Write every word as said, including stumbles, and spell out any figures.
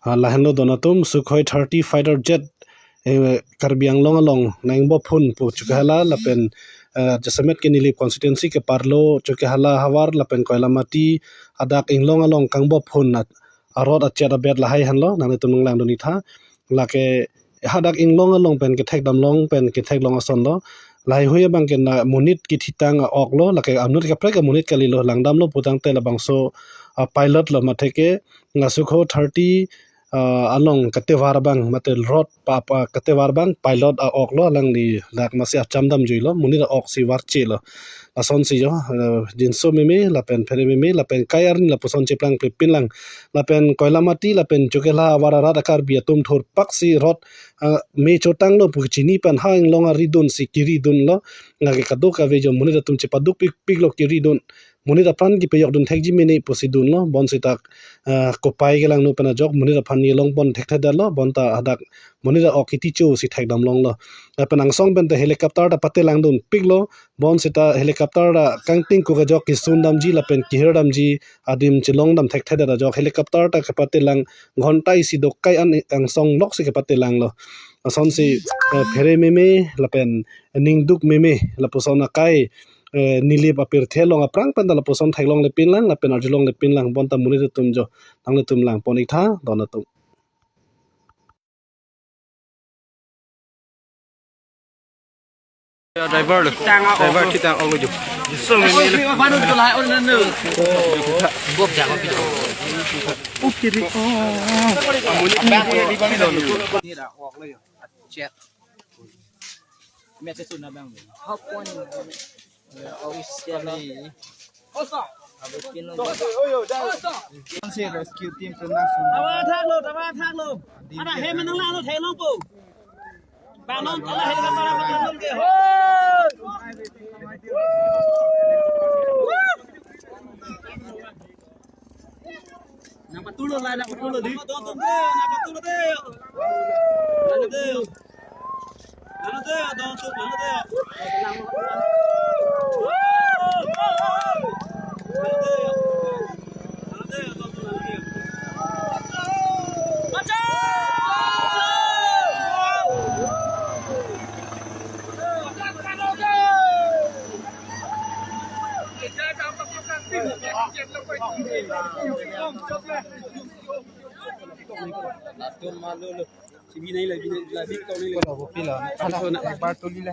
Ah, lahenlo don atum, Sukhoi thirty fighter jet, eh, Karbi Anglong along nangbophun pu Chokihola lapen, eh, jasemet ke Nilip constituency keparlo Chokihola havar lapen Koilamati adak inglong along kangbophun a-, arot achet abet lahai henlo, nanglitum nanglangdun-ik tha. Lake hadak inglong along pen kethekdam long pen ketheklong asonlo. Lahai hui abang ke na monit kethitang a-ok lo, lake anut kaprek ke monit kalilo, langdamlo putangte labangso, ah, pilot lo, mate ke la Sukhoi thirty, ah, along katevar abang, mate rot pa, pa katevar abang pilot a-ok lo, alangli dak masi acham damjuilo, monit a-ok si varchelo. Lasonsi jo, eh, jinso meme lapen phere meme lapen kai arni lapuson cheplangplepin lang. Lapen Koilamati lapen Chokihola avar arat a-Karbi atum thurpaksi rot, ah, me chotanglo pu chini pen ha inglong aridun si kiridunlo. Lake kadokave jo monit atum chepaduk pikpiklo kiridun. Monit aphan kepejokdun thekji mene pusi dunlo. Bonsita, ah, kopai kelangno pen ajok monit aphan kelongpon thekthedetlo. Bonta hadak monit a-ok keticho si thekdam longlo. Lapen angsong pen ta helicopter ta patelangdunpiklo. Bonsita helicopter ta kangtingkuk ajok kesundamji lapen kehirdamji adim chelongdam thekthedet ajok helicopter ta kepatelang, ghonta isi dokai an angsong loksi kepatelanglo. Lasonsi, eh, phere meme lapen ningduk meme lapuson akai, eh, Nilip apirthe along aphrang pen ta lapuson theklonglepin lang lapen arjulonglepin lang, bonta monit atum jo nanglitum langpon-ik tha don atum. Driver lo. Driver thitang ok lo jo. Rescue team to nasun. Tama thaklo, tama thaklo. Ana hem nang lang lo, thek long po. Bang non, ala hem ka para bang non ke. Hoi! Nang patulo la, nang patulo di. Nang patulo de, nang patulo de. Nang patulo de. Latum malu lo. Sibinai la, binai la, bik kau ni la. Kopi la. Thana, ekbar tuli la.